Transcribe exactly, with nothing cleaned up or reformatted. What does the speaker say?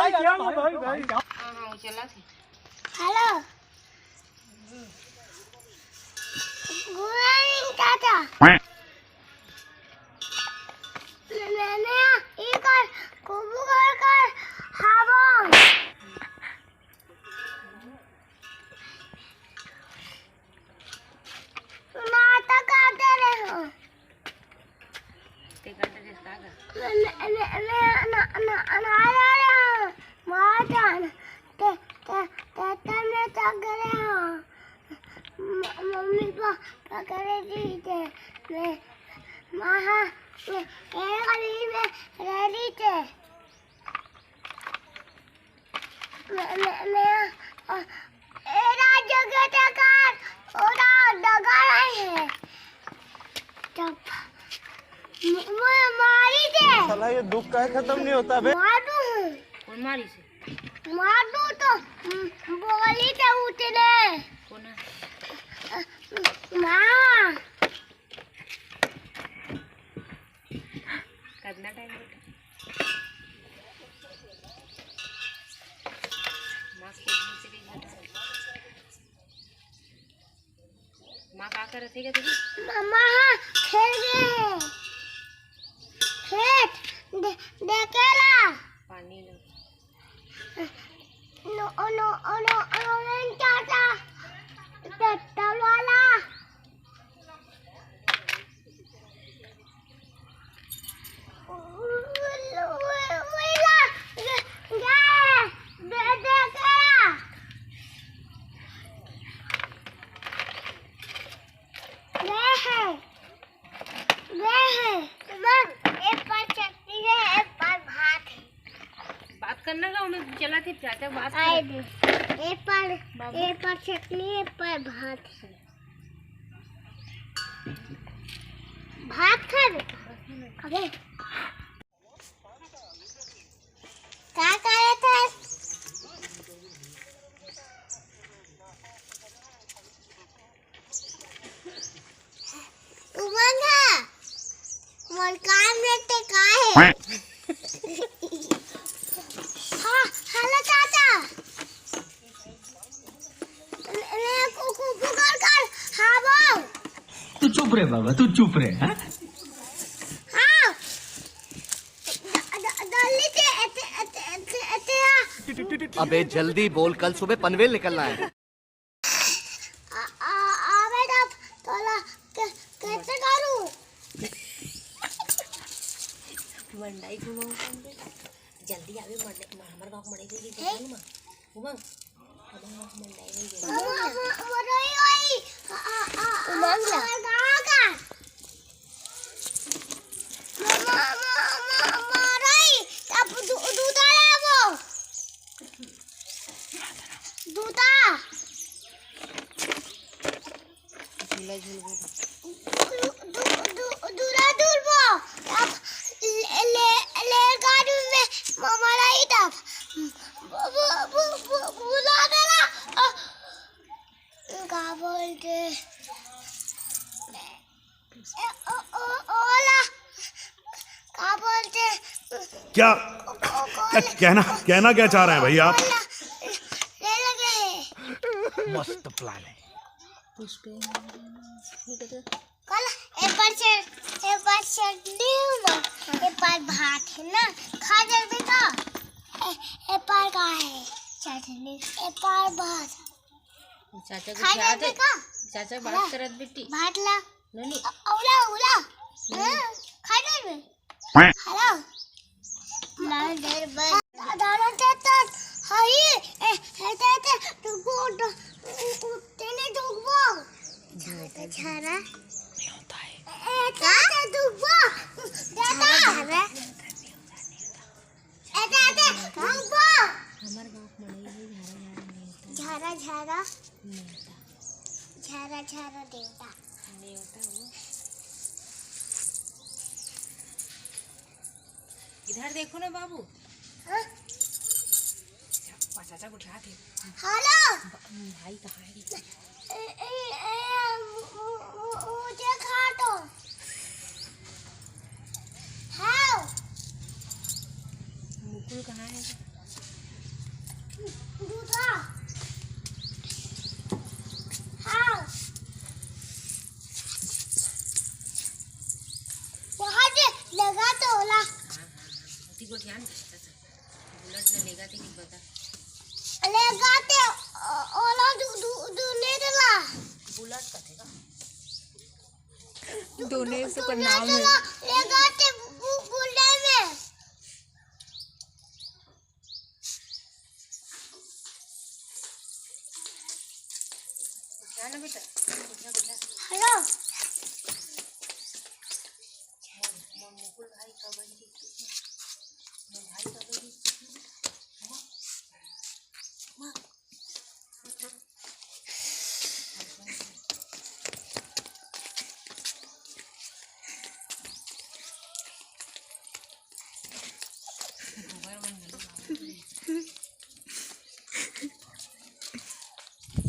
हाँ, हाँ, वो चला थे। Hello। Good morning, चाचा। मैंने इकर कुबू कर कर हावो। नाटक करते रहे हो। ते करते रहे का गा? मैं, मैं, मैं, मैं ना, ना, ना, ना, ना, मार जान। ते, ते, ते, ते मैं चक रहे हो। म-, मम्मी पा-, पकड़े दी थे। मैं, माँ, हाँ, मैं, ये गली में रह रही थे। मैं, मैं, मैं, अ, ए राज्य के टकार, ओरा डगा रहे हैं। तब म-, म-, मारी दे। साला, ये दुख काहे खत्म नहीं होता बे? मार दूँ। कौन मारी से? मार दूँ तो, म, बोली थे उठने। कौन है? अ, माँ। कितना टाइम बेटा? मस्त नीचे भी घटा। माँ का करत हे क्या तुझे? मामा, हाँ, खेल रहे हैं। खेत दे-, देखेला। पानी लो। नो, नो, नो, नो, नो, चाचा, पेट्रोल वाला। एक पर चटनी है, एक पर भात है। बात करना का, उन्हें चला थे चाचा, बात आए कर। दे। एक पर, बाबू। एक पर चटनी, एक पर भात है। भात खा बेटा। अबे। का करे थे? उमंग हा, मोर कान में ते का है? हाँ, हेलो चाचा। ले, ले, कु-, कु-, कुकर कर, हाँ, वो। तू चुप रे बाबा, तू चुप रे, हाँ? हाँ। द-, द-, दल्ली ते, एते, एते, एते, एते, हाँ। अबे जल्दी बोल, कल सुबह पनवेल निकलना है। आ, आ, आ, मैडम, तोला के-, कैसे करूँ? मंडाई घुमाऊँ कौन बेटा? जल्दी आवे, मंडाई, हमारे गाँव को मंडाई घुमाऊँ। हैं? घुमाऊँ। हमारे गाँव को मंडाई घुमाऊँ। मम्मा, मम्मा, मम्मा, रोई, रोई। आ, आ, आ, आ, उमंग ला। हमारे गाँव का। मम्मा, मम्मा, मम्मा, रोई। अब दू-, दूध आ रहा है वो। दूधा। झूला झूलबो। दू-, दू-, दू-, दूल्हा दुल्हबो। अब ले, ले, ले गाड़ी में मामा रही तब। बु-, बु-, बु-, बु-, बुला देना। अ, का बोलते? ए, ओ, ओ, ओला, का बोलते? क्या, ओ, ओ, क्या ओला, कहना, कहना क्या चाह रहे हैं भैया आप? ओला, ले लगे। मस्त प्लान है। कल ए पर चट-, ए पर चटनी हूँ ना, ए पर भात है ना, खा जल्दी का। ए, ए पर का है? चटनी। ए पर भात। चाचा को खा खिला दे। का? चाचा बात ला। करत बेटी। भात ला। नोनी। अ-, औला, औला। नोनी। हाँ, खा दे बे। हेलो। ना देर बे। दादा ते तो हई, ए, ए, ते, ते, तो गोड, उ-, उ-, तेने दुखबो। झारा, झारा। नहीं होता है। ए, ए, ते, ते दुखबो। दादा। झारा, झारा। ए, ते, ते, रुक जा। हमार गाँव के मनई भी झारा झारा नेवता। झारा झारा। नेवता। झारा झारा देवता। नेवता हो। इधर देखो ना बाबू। हाँ? चाचा, चाचा को उठा दे। हेलो। ब-, भाई कहाँ है? ए, ए, ए, मु-, मु-, मु-, मुझे खा दो। हाँ। मुकुल कहाँ है? तो ध्यान दे, बुलेट ले लेगा ते कि बता। लेगा ते, ओ-, ओला दू, दू, दू ले देला। बुलेट कथे का? दोनों से कर नाम है। लेगा ते बु-, बुलेट में। उठा ना बेटा, उठा, उठा। हेलो। मोर, मोर मुकुल भाई कब आई? मोर भाई कब आई? माँ, माँ। गोबर बन गया।